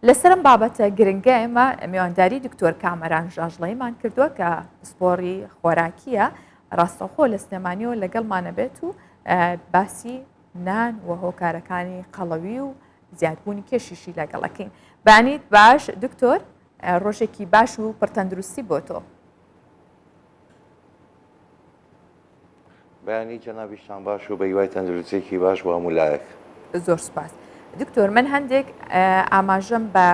لەسەر ئەم بابەتە گرنگە ئێمە میوانداری دکتۆر کامەران ژاژڵەیمان کردووە کە پسپۆڕی خۆراکیە ڕاستەوخۆ لە سلێمانیەوە لەگەڵمانە بێت و باسی نان و هۆکارەکانی قەڵەوی و زیادبوونی کێشیشی لەگەڵەکەین. بەیانیت باش دکتۆر ڕۆژێکی باش و پڕتەندروستی بۆ تۆ. بەیانی جەنابیشتان باش و بە هیوای تەندروستیەکی باش بۆ هەموو لایەک. زۆر سوپاس دکتۆر من هەندێک ئاماژەم بە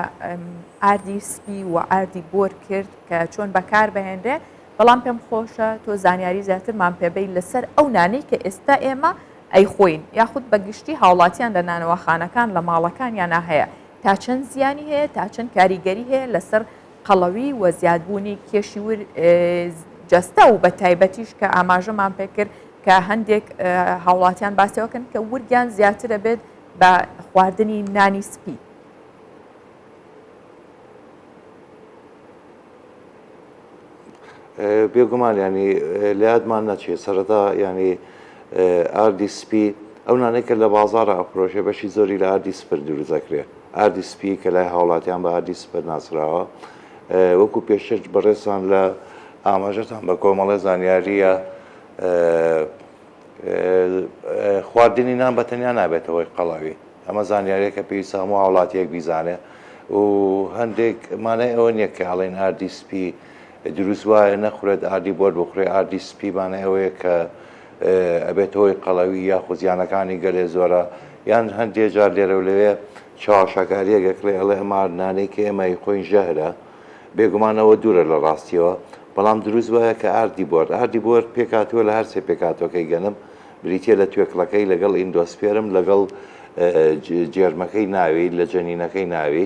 ئاردی سپی و ئاردی بۆر کرد کە چۆن بەکار بهێنرێ بەڵام پێم خۆشە تۆ زانیاری زیاترمان پێبەی لەسەر ئەو نانەی کە ئێستا ئێمە ئەیخۆین یاخود بە گشتی هاوڵاتیان لە نانەواخانەکان لە ماڵەکانیانا هەیە تا چەند زیانی هەیە تا چەند کاریگەری هەیە لەسەر قەڵەوی و زیادبوونی کێشی ور جەستە و بە تایبەتیش کە ئاماژەمان پێکرد کە هەندێک هاوڵاتیان باسیەوەکەن کە ورگیان زیاترە بێت بە خواردنی نانی سپی. بێگومان ینی لە یادمان نەچێت سەرەتا ینی ئاردی سپی ئەو نانەی کە لە بازاڕە ئەفرۆشێ بەشی زۆری لە ئاردی سپر دروست دەکرێت ئاردی سپی کە لای هاوڵاتیان بە ئاردی سپر ناسراوە وەکو پێشتر بەڕێزتان لە ئاماژەتان بە کۆمەڵێ زانیاریە خواردنی نان بە تەنیا نابێتە هۆی قەڵەوی ئەمە زانیاریەکە پێویستە هەموو هاوڵاتیەک بیزانێ و هەندێک مانای ئەوە نییە کە ئەڵێن ئاردی سپی دروست وایە نەخورێت ئاردی بۆر بخورێ ئاردی سپی مانای ئەوەیە کە ئەبێتە هۆی قەڵەوی یاخود زیانەکانی گەلێ زۆرە یان هەندێ جار لێرە و لەوێ چەواشەکاریەک ئەکرێ ئەڵێ ئەم ئاردنانەی کە ئێمە ئەیخۆین ژەهرە بێگومان ئەوە دوورە لە ڕاستیەوە بەڵام دروست وایە کە ئاردی بۆر ئاردی بۆر پێکهاتووە لە هەرسێ پێکهاتووەکەی گەنم بریتیە لە توێکڵەکەی لەگەڵ ئیندۆسپێرم لەگەڵ جێرمەکەی ناوی لە جەنینەکەی ناوی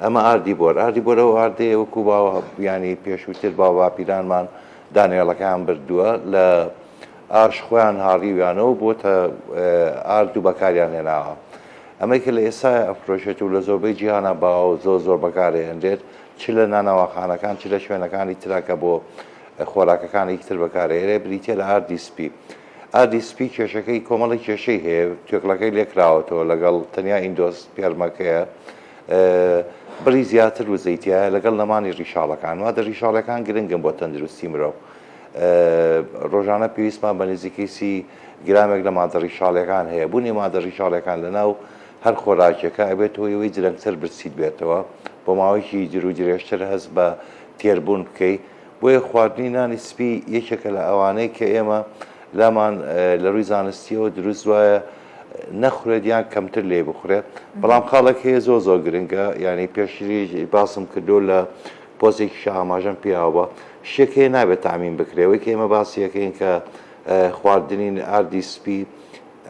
ئەمە ئاردی بۆر ئاردی بۆر ئەو ئاردەیە وەکو باوە ینی پێشووتر باوباپیرانمان دانەوێڵەکەیان بردووە لە ئاش خۆیان هاڕیویانەوە بۆتە ئارد و بەکاریان هێناوە ئەمەی کە لە ئێستایا ئەفرۆشێت و لە زۆربەی جیهانا باوە و زۆر زۆر بەکارئەهێنرێت چ لە نانەواخانەکان چ لە شوێنەکانی ترا کە بۆ خۆراکەکانی تر بەکارئەهێنرێت بریتیە لە ئاردی سپی ئاردی سپی کێشەکەی کۆمەڵی کێشەی هەیە توێکڵەکەی لێکراوەتەوە لەگەڵ تەنیا ئیندۆس پێرمەکەیە بڕی زیاتر وزەی تیایە لەگەڵ نەمانی ڕیشاڵەکان مادە ڕیشاڵەکان گرنگن بۆ تەندروستی مرۆڤ ڕۆژانە پێویستمان بە نزیکەی 30 گرامێک لە مادە ڕیشاڵەکان هەیە بوونی مادە ڕیشاڵەکان لە ناو هەر خۆراکێکە ئەبێت هۆی ئەوەی درەنگتر برسیت بێتەوە بۆ ماوەیەکی دوور و درێژتر هەست بە تێربوون بکەی بۆیە خواردنی نانی سپی یەکێکە لە ئەوانەی کە ئێمە لامان لە ڕووی زانستیەوە دروست وایە نەخورێت یان کەمتر لێی بخورێت بەڵام خاڵێک هەیە زۆر زۆر گرنگە یعنی پێشتریش باسم کردو لە پۆستێکیش ئاماژەم پیاوە شتێک هەیە نابێت تامین بکرێت ئەوەی کە ئێمە باسی یەکەین کە خواردنی ئاردی سپی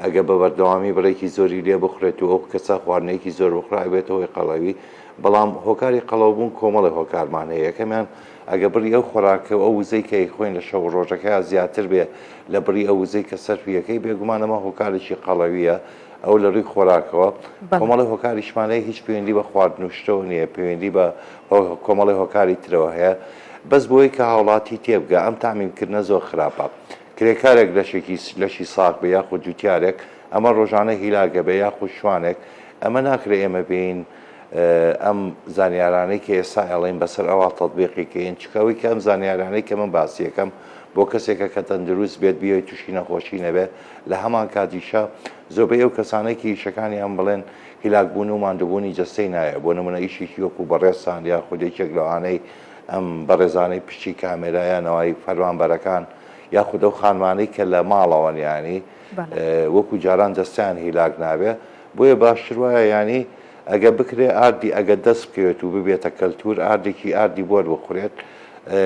ئەگەر بە بەردەوامی بڕێکی زۆری لێ بخورێت و ئەو کەسە خواردنێکی زۆر بخورا ئەبێتە هۆی قەڵەوی بەڵام هۆکاری قەڵەوبوون کۆمەڵی هۆکارمان هەیە یەکەمیان ئەگەر بڕی ئەو خۆراکە و ئەو وزەی کە ئەیخۆین لە شەو و ڕۆژەکەیا زیاتر بێ لە بڕی ئەو وزەی کە سەرفی ئەکەی بێگومان ئەمە هۆکارێکی قەڵەوییە ئەو لە ڕووی خۆراکەوە بەڵێ. کۆمەڵی هۆکاریشمان هەیە هیچ پەیوەندی بە خواردن و شتەوە نییە پەیوەندی بە کۆمەڵی هۆکاری ترەوە هەیە بەس بۆی کە هاوڵاتی تێبگا ئەم تەعمیم کردنە زۆر خراپە کرێکارێک لەشێکی لەشی ساغ بێ یاخود جوتیارێک ئەمە ڕۆژانە هیلاکە بێ یاخود شوانێک ئەمە ناکرێ ئێمە بێین ئەم زانیارانەی کە ئێستا ئەڵێین بەسەر ئەوا تەتبیقی کەین چونکە ئەوەی کە ئەم زانیارانەی کە من باسی ئەکەم بۆ کەسێکە کە تەندروست بێت بیەوێت تووشی نەخۆشی نەبێت لە هەمان کاتیشا زۆربەی ئەو کەسانەی کە ئیشەکانیان بڵێن هیلاکبوون و ماندووبوونی جەستەی نایە بۆ نمونە ئیشێکی وەکو بەڕێزتان یاخود یەکێک لەوانەی ئەم بەڕێزانەی پشتی کامێرا یان ئەوای فەرمانبەرەکان یاخود ئەو خانمانەی کە لە ماڵەوەن یانی وەکو جاران جەستەیان هیلاک نابێ بۆیە باشتر وایە یانی ئەگەر بکرێ ئاردی ئەگەر دەست بکەوێت و ببێتە کەلتور ئاردێکی ئاردی بۆر بخورێت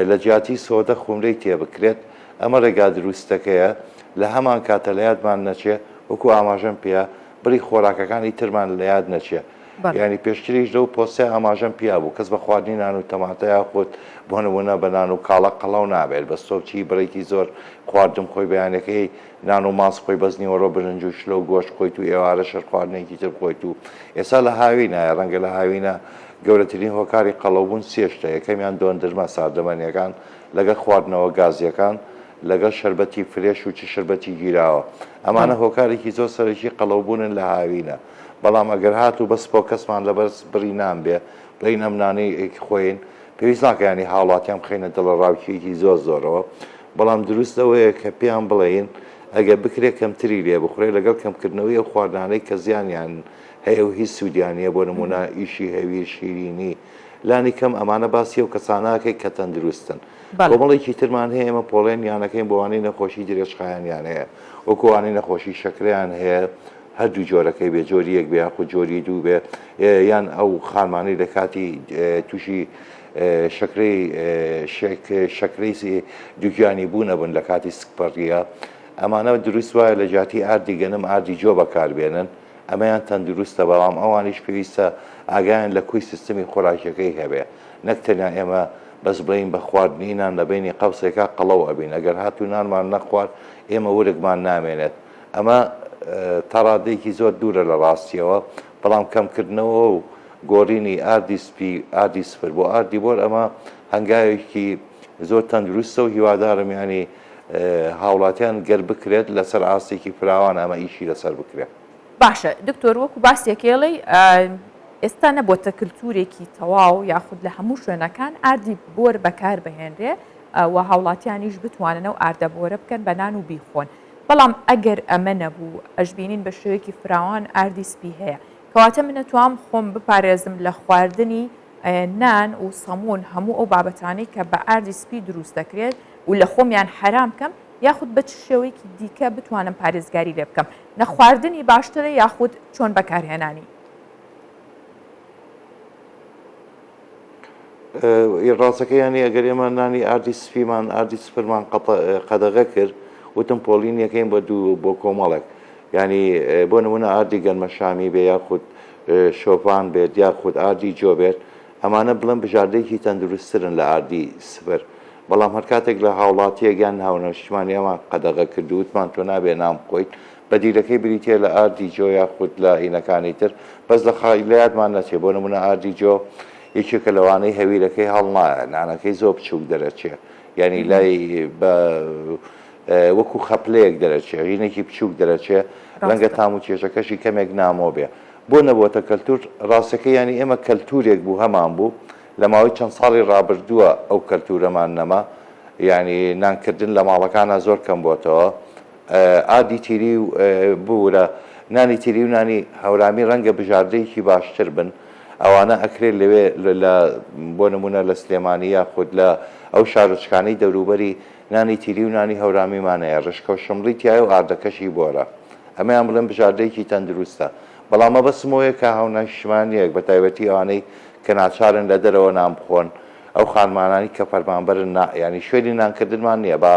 لە جیاتی سۆدە خومرەی تێ بکرێت ئەمە ڕێگا دروستەکەیە لە هەمان کاتە لە یادمان نەچێ وەکو ئاماژەم پێیا بڕی خۆراکەکانی ترمان لە یاد نەچێ یانی پێشتریش لەو پۆستەی ئاماژەم پیا بوو کەس بە خواردنی نان و تەماتە یاخود بۆ نموونە بە نان و کاڵەک قەڵەو نابێت بەس تۆ بچی بڕێکی زۆر خواردن بخۆی بەیانەکەی نان و ماست بخۆی بەس نیوەڕۆ برنج و شلە و گۆشت بخۆیت و ئێوارەش هەر خواردنێکی تر بخۆیت و ئێستا لە هاوینایە ڕەنگە لە هاوینە گەورەترین هۆکاری قەڵەوبوون سێ شتە یەکەمیان دۆندرمە ساردەمەنیەکان لەگەڵ خواردنەوە گازیەکان لەگەڵ شەربەتی فرێش و چ شەربەتی گیراوە ئەمانە هۆکارێکی زۆر سەرەکی قەڵەوبوونن لە هاوینە. بەڵام ئەگەر هاتوو بەس فۆکەسمان لەبەر بڕی نان بێ بڵێین ئەم نانەی خۆین پێویست ناکە یانی هاوڵاتیان بخەینە دڵەڕاوکێیەکی زۆر زۆرەوە بەڵام دروست ئەوەیە کە پێیان بڵێین ئەگەر بکرێت کەمتری لێ بخورێت لەگەڵ کەمکردنەوەی ئەو خواردنانەی کە زیانیان هەیە و هیچ سوودیان نییە بۆ نموونە ئیشی هەویر شیرینی لانی کەم ئەمانە باسی ئەو کەسانەکەی کە تەندروستن کۆمەڵێکی ترمان هەیە ئێمە پۆڵێنیانەکەین بۆ ئەوانەی نەخۆشی درێژخایەنیان هەیە وەکو ئەوانەی نەخۆشی شەکرەیان هەیە هەردوو جۆرەکەی بێ جۆری یەک بێ یاخود جۆری دوو بێ یان ئەو خانمانەی لە کاتی تووشی شەکرەی شەکرەی دووگیانی بوون ئەبن لە کاتی سکپڕیە ئەمانە دروست وایە لە جیاتی ئاردی گەنم ئاردی جۆ بەکاربێنن ئەمەیان تەندروستە بەڵام ئەوانیش پێویستە ئاگایان لە کۆی سیستمی خۆراکیەکەی هەبێ نەک تەنیا ئێمە بەس بڵێین بە خواردنی نان لە بەینی قەوسێکا قەڵەو ئەبین ئەگەر هاتوو نانمان نەخوارد ئێمە ورگمان نامێنێت ئەمە تا ڕادەیەکی زۆر دوورە لە ڕاستیەوە بەڵام کەمکردنەوە و گۆڕینی ئاردی سپی ئاردی سفر بۆ ئاردی بۆر ئەمە هەنگاوێکی زۆر تەندروستە و هیوادارم یانی هاوڵاتیان گەر بکرێت لەسەر ئاستێکی فراوان ئەمە ئیشی لەسەر بکرێت. باشە دکتۆر وەکو باسێکێڵی ئێستا نەبۆتە کلتورێکی تەواو یاخود لە هەموو شوێنەکان ئاردی بۆر بەکار بهێنرێ و هاوڵاتیانیش بتوانن ئەو ئاردە بۆرە بکەن بە نان و بیخۆن بەڵام ئەگەر ئەمە نەبوو ئەشبینین بە شێوەیەکی فراوان ئاردی سپی هەیە کەواتە من ئەتوام خۆم بپارێزم لە خواردنی نان و سەمون هەموو ئەو بابەتانەی کە بە ئاردی سپی دروست دەکرێت و لە خۆمیان حەرام کەم یاخود بە چ شێوەیەکی دیکە بتوانم پارێزگاری لێ بکەم نەخواردنی باشترە یاخود چۆن بەکارهێنانی؟ ڕاستەکە یانی ئەگەر ئێمە نانی ئاردی سپیمان ئاردی سفرمان قەدەغە کرد وتم پۆلینیەکەین بە دوو بۆ کۆمەڵێک یانی بۆ نمونە ئاردی گەنمەشامی بێ یاخود شۆفان بێت یاخود ئاردی جۆ بێت ئەمانە بڵێم بژاردەیەکی تەندروستترن لە ئاردی سفر بەڵام هەر کاتێک لە هاوڵاتیەک یان هاونیشتمانی ئەمان قەدەغە کرد و وتمان تۆ نابێ نان بخۆیت بەدیلەکەی بریتیە لە ئاردی جۆ یاخود لە هینەکانی تر بەس لە خا لە یادمان نەچێ بۆ نمونە ئاردی جۆ یەکێکە لەوانەی هەویرەکەی هەڵنایە نانەکەی زۆر بچوک دەرەچێ یانی لای بە وەکو خەپلەیەک دەرەچێ هینێکی بچوک دەرەچێ ڕەنگە تام و چێژەکەشی کەمێک نامۆ بێ بۆ نەبۆتە کەلتور ڕاستەکەی یانی ئێمە کەلتورێک بوو هەمان بوو لە ماوەی چەند ساڵی ڕابردووە ئەو کەلتورەمان نەما یانی نانکردن لە ماڵەکانا زۆر کەم بۆتەوە ئاردی تیری و ببورە نانی تیری و نانی هەورامی ڕەنگە بژاردەیەکی باشتر بن ئەوانە ئەکرێت لەوێ لە بۆ نمونە لە سلێمانی یاخود لە ئەو شارۆچکانەی دەوروبەری نانی تیری و نانی هەورامیمان هەیە ڕشکە و شمڵی تیایە و ئاردەکەشی بۆرە ئەمەیان بڵێم بژاردەیەکی تەندروستە بەڵام مەبەستم ئەوەیە کە هاونیشتمانیەک بە تایبەتی ئەوانەی کە ناچارن لە دەرەوە نان بخۆن ئەو خانمانانی کە فەرمانبەرن نا یانی شوێنی نانکردنمان نییە با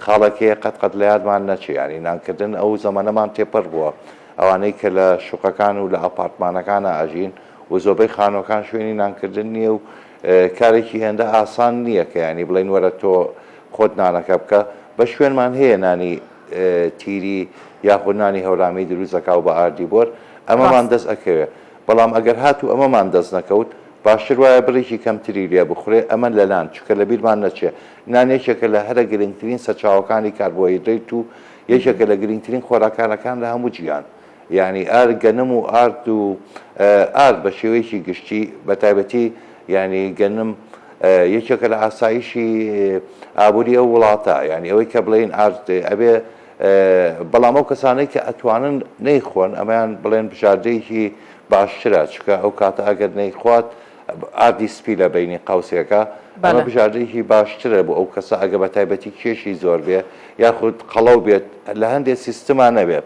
خاڵێک هەیە قەت قەت لە یادمان نەچێ یانی نانکردن ئەو زەمەنەمان تێپەر بووە ئەوانەی کە لە شوقەکان و لە ئاپارتمانەکانا ئەژین و زۆبەی خانوەکان شوێنی نانکردن نییە و کارێکی هێندە ئاسان نییە کە یانی بڵێین وەرە تۆ خۆت نانەکە بکە بە شوێنمان هەیە نانی تیری یاخود نانی هەورامی دروست ئەکا و بە ئاردی بۆر ئەمەمان ڕاستە. دەست ئەکەوێ بەڵام ئەگەر هاتوو ئەمەمان دەست نەکەوت باشتر وایە بڕێکی کەمتری لێ بخورێ ئەمە لە نان چونکە لە بیرمان نەچێ نان یەکێکە لە هەرە گرنگترین سەرچاوەکانی کاربۆهیدرەیت و یەکێکە لە گرنگترین خۆراکانەکان لە هەموو جیهان یانی ئارد گەنم و ئارد و ئارد بە شێوەیەکی گشتی بە تایبەتی یانی گەنم یەکێکە لە ئاسایشی ئابووری ئەو وڵاتە یانی ئەوەی کە بڵێین ئارد ئەبێ بەڵام ئەو کەسانەی کە ئەتوانن نەیخۆن ئەمەیان بڵێن بژاردەیەکی باشترە چونکە ئەو کاتە ئەگەر نەیخوات ئاردی سپی لە بەینی قەوسێکە ئەمە بژاردەیەکی باشترە بۆ ئەو کەسە ئەگە بە تایبەتی کێشی زۆر بێ یاخود قەڵەو بێت لە هەندێک سیستما نەبێ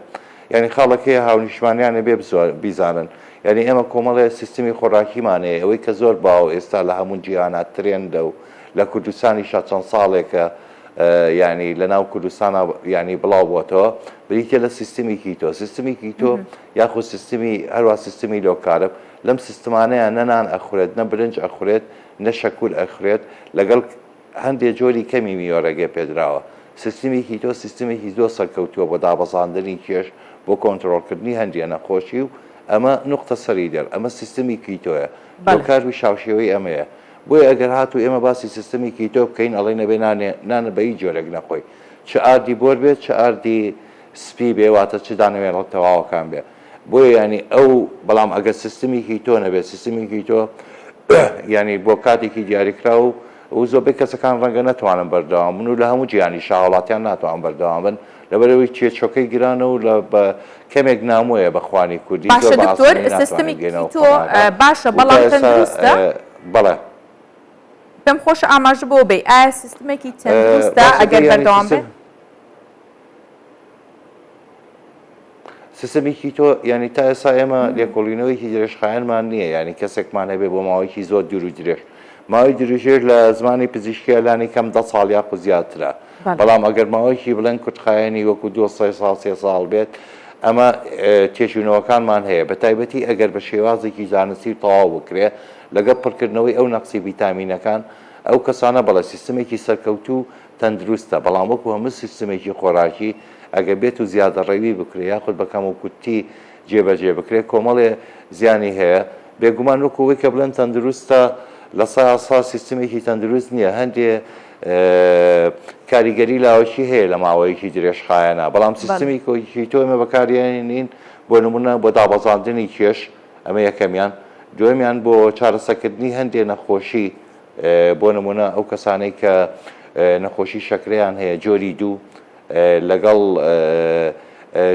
یعنی خاڵەک هەیە هاونیشتمانیان ئەبێ بیزانن یعنی ئێمە کۆمەڵێ سیستمی خۆراکیمان هەیە ئەوەی کە زۆر باوە ئێستا لە هەموو جیهانا ترێندە و لە کوردستانیشا چەند ساڵێکە یانی لە ناو کوردستانا یانی بڵاو بۆتەوە بریتیە لە سیستمی کیتۆ سیستمی کیتۆ یاخود سیستمی هەروا سیستمی low carb لەم سیستمانەیە نە نان ئەخورێت نە برنج ئەخورێت نە شەکور ئەخورێت لەگەڵ هەندێ جۆری کەمی میوە ڕێگە پێدراوە سیستمی کیتۆ سیستمێکی زۆر سەرکەوتووە بۆ دابەزاندنی کێش بۆ کۆنترۆڵکردنی هەندێ نەخۆشی و ئەمە نوقتە سەری دێڕ ئەمە سیستمی کیتۆیە low carb ی شاوشێوەی ئەمەیە بۆیە ئەگەر هاتوو ئێمە باسی سیستمی کیتۆ بکەین ئەڵێین ئەبێ نانێ نان بە هیچ جۆرێک نەخۆی چ ئاردی بۆر بێت چ ئاردی سپی بێ واتە چ دانەوێڵە تەواوەکان بێ. بۆیە یانی ئەو بەڵام ئەگەر سیستمی کیتۆ نەبێت سیستمی کیتۆ یانی بۆ کاتێکی دیاریکراو و زۆربەی کەسەکان ڕەنگە نەتوانن بەردەوام بن و لە هەموو جیهانیشا هاوڵاتیان ناتوان بەردەوام بن لەبەرئەوەی تێچۆکەی گرانە و لە بە کەمێک نامۆیە بە خوانی کوردی باشە زۆر بە دکتۆر ئاسانی ناتوانین سیستمی بگەینەوە کیتۆ قۆناغە باشە و تا بەڵام ئێستا تەندروستە؟ بەڵێ. پێم خۆشە ئاماژە بەوە بەی ئایا سیستمێکی تەندروستە ڕاستەکەی ئەگەر یانی بەردەوام سیستم بێ؟ سیستمی کیتۆ یانی تا ئێستا ئێمە لێکۆڵینەوەیەکی درێژخایەنمان نییە یانی کەسێکمان هەبێ بۆ ماوەیەکی زۆر دوور و درێژ ماوەی درێژێژ لە زمانی پزیشکیە لانی کەم 10 ساڵ یاخود زیاترە بەڵام ئەگەر ماوەیەکی بڵێن کورتخایەنی وەکو دو سێ ساڵ سێ ساڵ بێت ئەمە تێچوونەوەکانمان هەیە بە تایبەتی ئەگەر بە شێوازێکی زانستی و تەواو بکرێ لەگەڵ پڕکردنەوەی ئەو نەقسی ڤیتامینەکان ئەو کەسانە بەڵێ سیستمێکی سەرکەوتوو تەندروستە، بەڵام وەکو هەموو سیستمێکی خۆراکی ئەگەر بێت و زیادەڕەوی بکرێت یاخود بە کەموکورتی جێبەجێ بکرێت کۆمەڵێ زیانی هەیە، بێگومان وەکو ئەوەی کە بڵێن تەندروستە 100% سیستمێکی تەندروست نییە، هەندێ کاریگەری لاوەکی هەیە لە ماوەیەکی درێژخایەنا، بەڵام سیستمی کیتۆ ئێمە بەکاریێنین بۆ نمونە بۆ دابەزاندنی کێش ئەمە یەکەمیان، دووەمیان بۆ چارەسەکردنی هەندێ نەخۆشی بۆ نموونە ئەو کەسانەی کە نەخۆشی شەکرەیان هەیە جۆری دوو لەگەڵ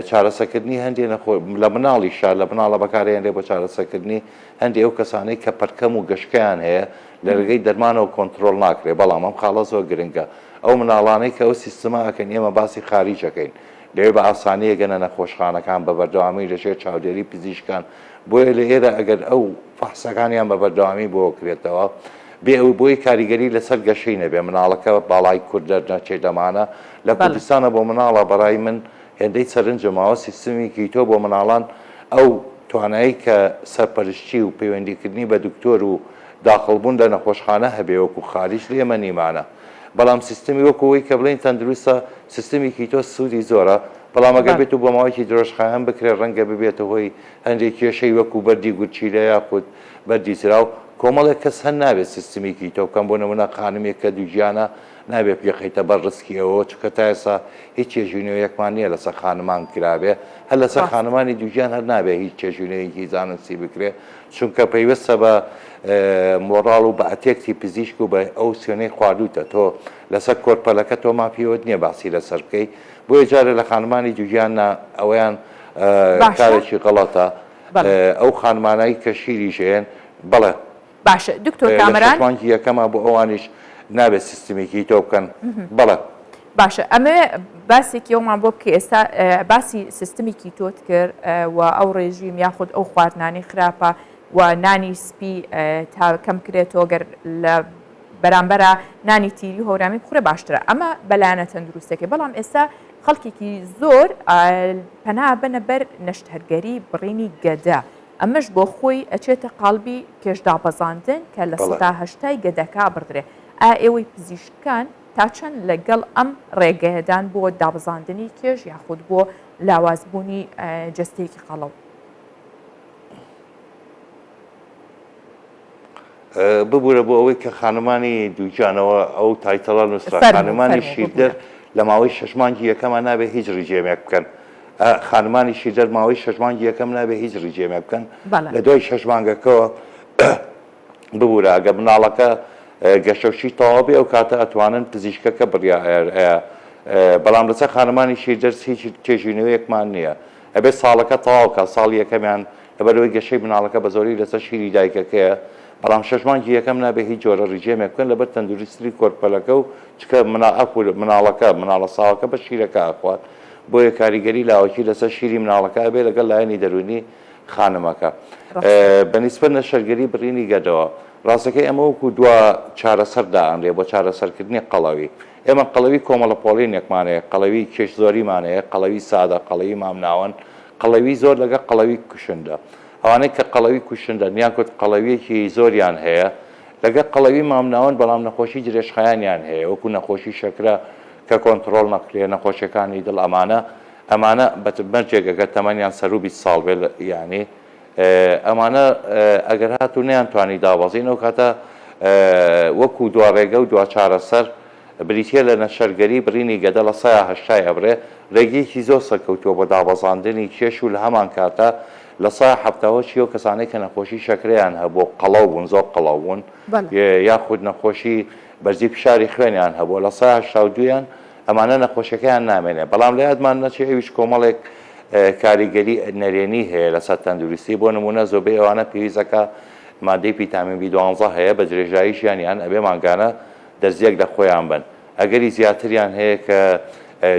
چارەسەکردنی هەندێ لە مناڵیشا لە مناڵە بەکارهێنرێ بۆ چارەسەکردنی هەندێ ئەو کەسانەی کە پەرکەم و گەشکەیان هەیە لە ڕێگەی دەرمانەوە کۆنترۆڵ ناکرێ بەڵام ئەم خاڵە زۆر گرنگە ئەو مناڵانەی کە ئەو سیستمە ئەکەن ئێمە باسی خاریج ئەکەین لەوێ بە ئاسانی ئەگەنە نەخۆشخانەکان بە بەردەوامی لەژێر چاودێری پزیشکان بۆیە لە ئێرە ئەگەر ئەو فەحسەکانیان بە بەردەوامی بۆ کرێتەوە بێ ئەوەی بۆی کاریگەری لەسەر گەشەی نەبێ مناڵەکە باڵای کورت دەرنەچێت ئەمانە لە کوردستانە بۆ مناڵە بەڕای من هێندەی سەرنجم ماوە سیستمی کیتۆ بۆ مناڵان ئەو توانایی کە سەرپەرشتی و پەیوەندیکردنی بە دکتۆر و داخڵ بوون لە نەخۆشخانە هەبێ وەکو خاریج لە ئێمە نیمانە بەڵام سیستمی وەکو ئەوەی کە بڵێین تەندروستە سیستمی کیتۆ سوودی زۆرە بەڵام ئەگەر بێت و بۆ ماوەیەکی درێژخایەن بکرێت ڕەنگە ببێتە هۆی هەندێک کێشەی وەکو بەردی گورچیلە یاخود بەردی زراو، کۆمەڵێک کەس هەن نابێت سیستمی کیتۆ بکەن، بۆ نمونە خانمێک کە دووگیانە نابێت بیخەیتە بەر ڕسکی ئەوەوە، چونکە تا ئێستا هیچ توێژینەوەیەکمان نییە لەسەر خانمان کرابێ، هەر لەسەر خانمانی دووگیان هەر نابێت هیچ توێژینەوەیەکی زانستی بکرێت، چونکە پەیوەستە بە مۆڕاڵ و بە ئەتێکتی پزیشک و بە ئەو سوێنەی خواردووتە، تۆ لەسەر کۆرپەلەکە تۆ مافی ئەوەت نییە باسی لەسەر بکەی، بۆیە جارێ لە خانمانی دووگیان نا ئەوەیان کارێکی غەڵەتە ئەو خانمانەی کە شیریش ئەیەن بەڵێ. باشە دکتۆر کامەران. لە شەش مانگی یەکەما بۆ ئەوانیش نابێت سیستمی کیتۆ بکەن بەڵێ. باشە ئەمەوێ باسێکی ئەومان بۆ بکەی ئێستا باسی سیستمی کیتۆت کرد و ئەو ڕێژیم یاخود ئەو خواردنانەی خراپە و نانی سپی تا کەم کرێتەوە گەر لە بەرامبەرا نانی تیری و هەورامی بخورێ باشترە ئەمە بەلایەنە تەندروستەکەی بەڵام ئێستا خەڵکێکی زۆر پەنا بەنە بەر نەشتەرگەری بڕینی گەدە ئەمەش بۆ خۆی ئەچێتە قاڵبی کێش دابەزاندن کە 80% ی گەدەکە بڕدرێ ئایا ئێوەی پزیشکان تا چەند لەگەڵ ئەم ڕێگەیەدان بۆ دابەزاندنی کێش یاخود بۆ لاوازبوونی جەستەیەکی قەڵەو؟ ببورە بۆ ئەوەی کە خانمانی دووگیانەوە ئەو title ە نووسرا خانمانی شیردەر لە ماوەی شەش مانگی یەکەما نابێ هیچ ڕیجێمێک بکەن خانمانی شیردەر ماوەی شەش مانگی یەکەم نابێ هیچ ڕیجێمێک بکەن لە دوای شەش مانگەکەەوە ببورە ئەگە مناڵەکە گەشەوشی تەواو بێ ئەو کاتە ئەتوانن پزیشکەکە بڕیا بەڵام لەسەر خانمانی شیردەر هیچ توێژینەوەیەکمان نییە ئەبێت ساڵەکە تەواو کات ساڵی یەکەمیان لەبەرئەوەی گەشەی مناڵەکە بەزۆری لەسەر شیری دایکەکەیە، بەڵام شەش مانگی یەکەم نابێت هیچ جۆرە ڕیجێمێک بکەن لەبەر تەندروستری کۆرپەلەکە و چکە مناڵەکە مناڵە ساواکە بە شیرەکە ئەخوات بۆیە کاریگەری لاوەکی لەسەر شیری مناڵەکە ئەبێت لەگەڵ لایەنی دەروونی خانمەکە بە نیسبەت نەشتەرگەری بڕینی گەدەوە ڕاستەکەی ئەمە وەکو دوا چارەسەر دائەنرێ بۆ چارەسەرکردنی قەڵەوی ئێمە قەڵەوی کۆمەڵە پۆڵینێکمان هەیە قەڵەوی کێش زۆریمان هەیە قەڵەوی سادە قەڵەوی مامناوەند قەڵەوی زۆر لەگەڵ قەڵەوی کوشندە. ئەوانەی کە قەڵەوی کوشندەن یان کورت قەڵەویەکی زۆریان هەیە لەگەڵ قەڵەوی مامناوەند بەڵام نەخۆشی درێژخایەنیان هەیە وەکو نەخۆشی شەکرە کە کۆنتڕۆڵ نەکرێ نەخۆشیەکانی دڵ ئەمانە ئەمانە بە مەرجێک ئەگەر تەمەنیان سەروو 20 ساڵ بێت یانی ئەمانە ئەگەر هاتوو نەیانتوانی دابەزین ئەو کاتە وەکو دوا ڕێگە و دوا چارەسەر بریتیە لە نەشتەرگەری بڕینی گەدە لە سەیا هەشتای ئەبرێ. ڕێگەیەکی زۆر سەرکەوتووە بۆ دابەزاندنی کێش و لە هەمانکاتا 70% ئەو کەسانەی کە نەخۆشی شەکرەیان هەبووە و قەڵەو بوون زۆر قەڵەو بوون یاخود نەخۆشی بەرزی فشاری خوێنیان هەبووە 82%یان ئەمانە نەخۆشیەکەیان نامێنێ بەڵام لە یادمان نەچێ ئەویش کۆمەڵێک کاریگەری نەرێنی هەیە لەسەر تەندروستی بۆ نمونە زۆربەی ئەوانە پێویستەکە مادەی ڤیتامین بی دوانزە هەیە بە درێژایی ژیانیان ئەبێ مانگانە دەرزیەک لە خۆیان بن ئەگەری زیاتریان هەیە کە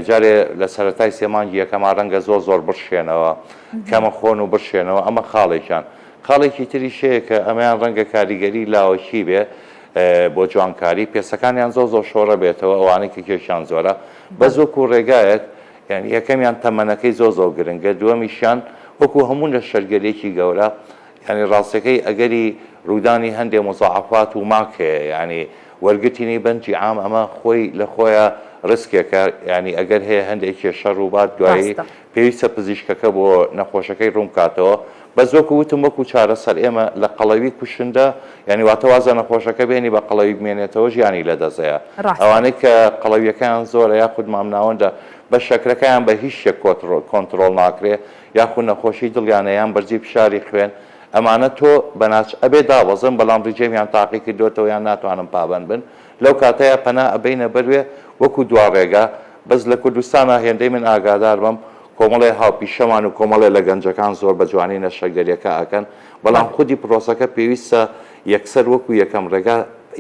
جارێ لە سەرەتای سێ مانگی یەکەما ڕەنگە زۆر زۆر بڕشێنەوە کەمە خۆن و بڕشێنەوە ئەمە خاڵێکیان خاڵێکی تریش هەیە کە ئەمەیان ڕەنگە کاریگەری لاوەکی بێ بۆ جوانکاری پێستەکانیان زۆر زۆر شۆڕە بێتەوە ئەوانەی کە کێشیان زۆرە بەس وەکو ڕێگایەک یعنی یەکەمیان تەمەنەکەی زۆر زۆر گرنگە دووەمیشیان وەکو هەموو نەشتەرگەریەکی گەورە یعنی ڕاستەکەی ئەگەری ڕوودانی هەندێ مزاعەفات و ماک هەیە یعنی وەرگرتنی بەنجی عام ئەمە خۆی لە خۆیا ڕیسکێکە یعنی ئەگەر هەیە هەندێک کێشە ڕووبات دوایی ڕاستە. پێویستە پزیشکەکە بۆ نەخۆشەکەی ڕوونبکاتەوە بەس وەکو وتم وەکو چارەسەر ئێمە لە قەڵەوی کوشندە یانی واتە واز لە نەخۆشەکە بێنی بە قەڵەوی بمێنێتەوە ژیانی لەدەست دەیا ڕاستە. ئەوانەی کە قەڵەویەکەیان زۆرە یاخود مامناوەندە بەس شەکرەکەیان بە هیچ شتێک کۆنتڕۆڵ ناکرێ یاخود نەخۆشی دڵیانە یان بەرزی فشاری خوێن ئەمانە تۆ بەناچ ئەبێ دابەزن بەڵام ڕیجێمیان تاقی کردۆتەوە یان ناتوانن پابەند بن لەو کاتەیا پەنا ئەبەینە بەروێ وەکو دوا ڕێگا بەس لە کوردستانا هێندەی من ئاگادار بم کۆمەڵێ هاوپیشەمان و کۆمەڵێ لە گەنجەکان زۆر بە جوانی نەشتەرگەریەکە ئەکەن بەڵام خودی پرۆسەکە پێویستە یەکسەر وەکو یەکەم ڕێگا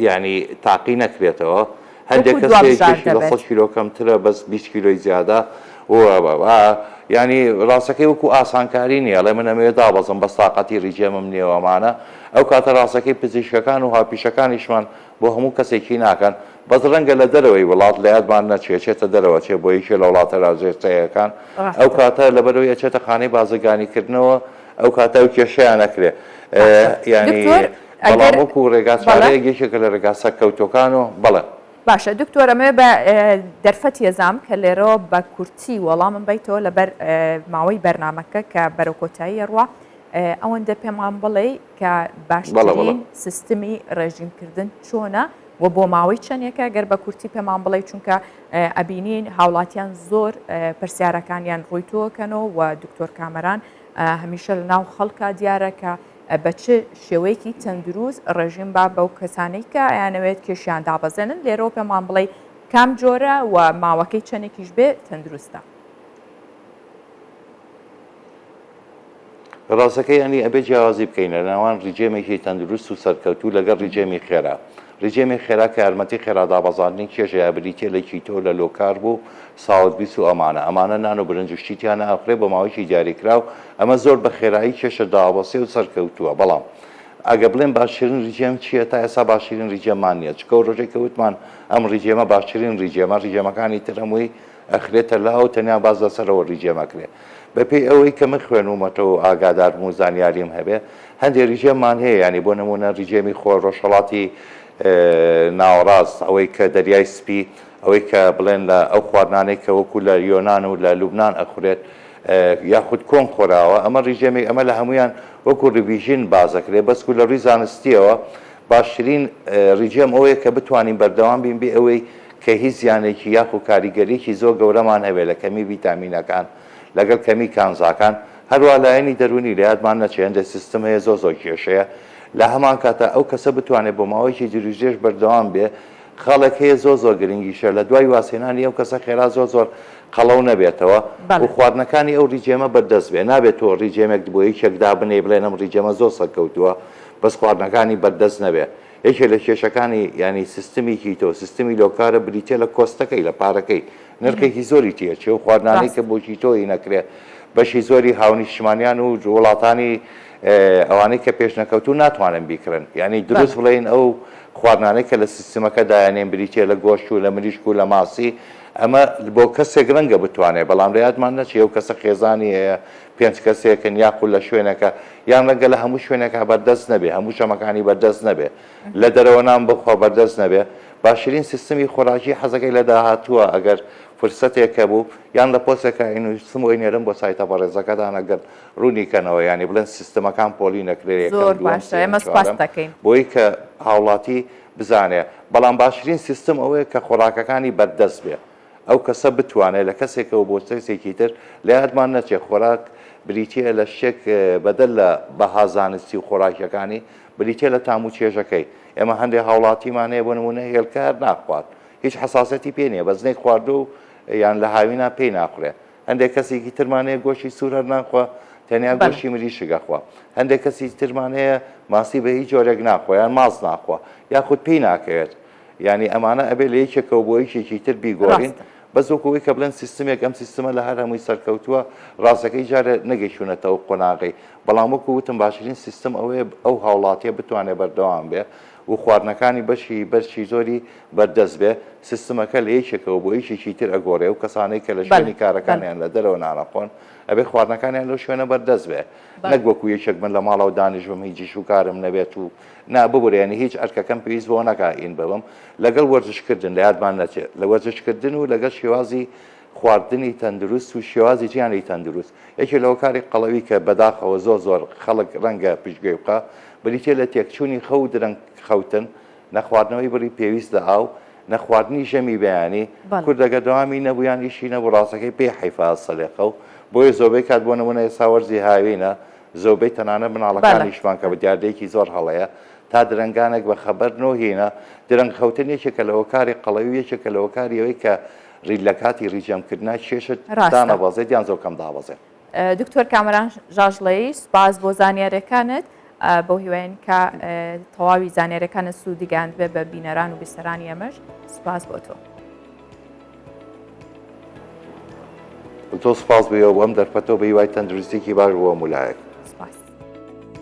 یانی تاقی نەکرێتەوە هەندێک وەکو کەس دوا هەیە بژاردە کێشی لە بێت. 100 کیلۆ کەمترە بەس 20 کیلۆی زیادە و یانی ڕاستەکەی وەکو ئاسانکاری نییە ئەڵێ من ئەمەوێ دابەزم بەس تاقەتی ڕیجێمم نییە و ئەمانە ئەو کاتە ڕاستەکەی پزیشکەکان و هاوپیشەکانیشمان بۆ هەموو کەسێکی ناکەن بەس ڕەنگە لە دەرەوەی وڵات لە یادمان نەچێ ئەچێتە دەرەوە ئەچێ بۆ یەکێ لە وڵاتە راژێرتەیەکان ئەو ڕاستە. کاتە لەبەرئەوەی ئەچێتە خانەی بازرگانی کردنەوە ئەو کاتە ئەو کێشەیان ئەکرێ باشە یانی دکتۆر بەڵام ئەگەر وەکو ڕێگا بەڵێ. چارەیەک یەکێکە لە ڕێگا سەرکەوتوەکان و بەڵێ. باشە دکتۆر ئەمەوێ بە دەرفەت یەزام کە لێرەوە بە کورتی وەڵامم بەیتەوە لەبەر ماوەی بەرنامەکە کە بەرەو کۆتایی ئەڕوا ئەوەندە پێمان بڵێی کە باشترین سیستمی ڕێژیم کردن چۆنە و بۆ ماوەی چەندێکە گەر بە کورتی پێمان بڵێ چونکە ئەبینین هاوڵاتیان زۆر پرسیارەکانیان ڕووی تۆکەنەوە و دکتۆر کامەران هەمیشە لە ناو خەڵکا دیارە کە بە چ شێوەیەکی تەندروست ڕێژیم با بەو کەسانەی کە ئەیانەوێت کێشیان دابەزێنن لێرەوە پێمان بڵێ کام جۆرە و ماوەکەی چەندێکیش بێ تەندروستە. ڕاستەکەی یانی ئەبێ جیاوازی بکەین لە نێوان ڕیجێمێکی تەندروست و سەرکەوتوو لەگەڵ ڕیجێمی خێرا. ڕیجێمی خێرا کە یارمەتی خێرا دابەزاندنی کێشەیە بریتیە لە keto لە low carb و ساوت بیس و ئەمانە. ئەمانە نان و برنج و شتی تیا ناخورێ بۆ ماوەیەکی دیاریکراو ئەمە زۆر بە خێرایی کێشە دابەزێ و سەرکەوتووە بەڵام ئەگە بڵێم باشترین ڕیجێم چییە تا ئێستا باشترین ڕیجێممان نییە چونکە ئەو ڕۆژەی کە وتمان ئەم ڕیجێمە باشترین ڕیجێمە ڕیجێمەکانی تر هەمووی ئەخرێتە لاوە و تەنیا باس لەسەر ئەوە ڕیجێم ئەکرێ. بەپێی ئەوەی کە من خوێنوومەتەوە و ئاگادارم و زانیاریم هەبێ، هەندێ ڕیجێممان هەیە، یانی بۆ نموونە ڕیجێمی خۆر ڕۆژهەڵاتی ناوەڕاست، ئەوەی کە دەریای سپی، ئەوەی کە بڵێن لە ئەو خواردنانەی کە وەکوو لە یۆنان و لە لوبنان ئەخورێت یاخود کۆن خوراوە، ئەمە ڕیجێمێک ئەمە لە هەموویان وەکوو revision باس ئەکرێ، بەسکوو لە ڕووی زانستییەوە باشترین ڕیجێم ئەوەیە کە بتوانین بەردەوام بین بێ ئەوەی کە هیچ زیانێکی یاخو کاریگەریەکی زۆر گەورەمان هەبێت لە کەمی ڤیتامینەکان لەگەڵ کەمی کانزاکان هەروا لایەنی دەروونی لە یادمان نەچێت هەندێک سیستم هەیە زۆر زۆر کێشەیە لە هەمان کاتا ئەو کەسە بتوانێت بۆ ماوەیەکی دروژدرێژ بەردەوام بێ خاڵێک هەیە زۆر زۆر گرنگیشە لە دوای وازهێنانی ئەو کەسە خێرا زۆر زۆر قەڵەو نەبێتەوە و خواردنەکانی ئەو ڕیجێمە بەردەست بێ نابێت تۆ ڕیجێمێک بۆ یەکێک دابنێی بڵێن ئەم ڕیجێمە زۆر سەرکەوتووە بەس خواردنەکانی بەردەست نەبێ یەکێ لە کێشەکانی یانی سیستمی keto سیستمی low carb ە بریتیە لە cost ەکەی لە پارەکەی نرخێکی زۆری تێچێ و خواردنانەی کە بۆ keto ی نەکرێ بەشی زۆری هاونیشتمانیان و وڵاتانی ئەوانەی کە پێشنەکەوتوو ناتوانن بیکڕن یانی دروست بڵێین ئەو خواردنانەی کە لە سیستمەکە دایانێن بریتیە لە گۆشت و لە مریشک و لە ماسی ئەمە بۆ کەسێک ڕەنگە بتوانێت بەڵام لە یادمان نەچێ ئەو کەسە خێزانی هەیە پێنج کەسێکن یاخود لە شوێنەکە یان ڕەنگە لە هەموو شوێنێکا بەردەست نەبێ، هەموو ژەمەکانی بەردەست نەبێ، لە دەرەوە نان بخوا بەردەست نەبێ، باشترین سیستمی خۆراکی حەزەکەی لە داهاتووە ئەگەر فرسەتێک هەبوو یان لە پۆستێکا ئەینووسم و ئەینێرم بۆ سایتە بەڕێزەکەتان ئەگەر ڕوونی کەنەوە یانی بڵێن سیستمەکان پۆلی نەکرێ یەکەم زۆر دووەم باشە سێیەم ئێمە سوپاست چوارەم دەکەین. بۆی کە هاوڵاتی بزانێ بەڵام باشترین سیستم ئەوەیە کە خۆراکەکانی بەردەست بێ. ئەو کەسە بتوانێت لە کەسێکەوە بۆ کەسێکی تر، لە یادمان نەچێت خۆراک بریتییە لە شتێک بەدەر لە بەها زانستی و خۆراکیەکانی، بریتییە لە تام و چێژەکەی. ئێمە هەندێک هاوڵاتیمان هەیە بۆ نموونە هێلکە هەر ناخوات، هیچ حەساسیەتی پێ نییە، بەس نەیخواردووە و یان لە هاوینا پێی ناخورێ. هەندێک کەسێکی ترمان هەیە گۆشتی سوور هەر ناخوا، تەنیا گۆشتی مریشک ئەخوا. هەندێک کەسی ترمان هەیە ماسی بە هیچ جۆرێک ناخوا یان ماست ناخوا یاخود پێی ناکەوێت. یانی ئەمانە ئەبێ لە یەکێکەوە بۆ یەکێکی تر بیگۆڕین. بەس وەکو ئەوەی کە بڵێن سیستمێک ئەم سیستمە لە هەر هەمووی سەرکەوتووە، ڕاستەکەی جارێ نەگەیشتوونەتە ئەو قۆناغەی. بەڵام وەکو وتم باشترین سیستم ئەوەیە ئەو هاوڵاتیە بتوانێ بەردەوام بێ و خواردنەکانی بەشی بەرشی زۆری بەردەست بێ، سیستمەکە لە یەکێکەوە بۆ یەکێکی تر ئەگۆڕێ، ئەو کەسانەی کە لە شوێنی کارەکانیان لە دەرەوە نان ئەخۆن ئەبێ خواردنەکانیان لەو شوێنە بەردەست بێ نەک وەکو یەکێک من لە ماڵەوە دانیشبم هیچ ئیش و کارم نەبێت و نا ببورە یانی هیچ ئەرکەکەم پێویست بەوە نەکا ئین ببم لەگەڵ وەرزش کردن لە یادمان نەچێت لە وەرزش کردن و لەگەڵ شێوازی خواردنی تەندروست و شێوازی ژیانی تەندروست یەکێ لە هۆکاری قەڵەوی کە بەداخەوە زۆر زۆر خەڵک ڕەنگە پشتگوێی بخا بریتیە لە تێکچوونی خەو و درەنگ خەوتن نەخواردنەوەی بڕی پێویست لە ئاو نەخواردنی ژەمی بەیانی کورد ئەگەر دەوامی نەبوو یان ئیشی نەبوو ڕاستەکەی پێی حەیفە سەلێقە و بۆیە زۆربەی کات بۆ نمونە ئێستا وەرزی هاوینە زۆربەی تەنانەت مناڵەکانیشمان کە دیاردەیەکی زۆر هەڵەیە تا درەنگانێک بە خەبەر نۆهینە درەنگ خەوتن یەکێکە لە هۆکاری قەڵەوی و یەکێکە لە هۆکاری ئەوەی کە لە کاتی ڕیجەمکردنا کێشت دانەبەزێت یان زۆر کەم دابەزێت. دکتۆر کامەران ژاژڵەیی سوپاس بۆ زانیاریەکانت بەو هیواین کە تەواوی زانیاریەکانت سوودی گەیاندبێ بە بینەران و بیسەرانی ئێمەش سوپاس بۆ تۆ. زۆر سوپاس بۆ ئێوە بۆ ئەم دەرفەتە و بە هیوای تەندروستیەکی باش بۆ هەموو لایەک.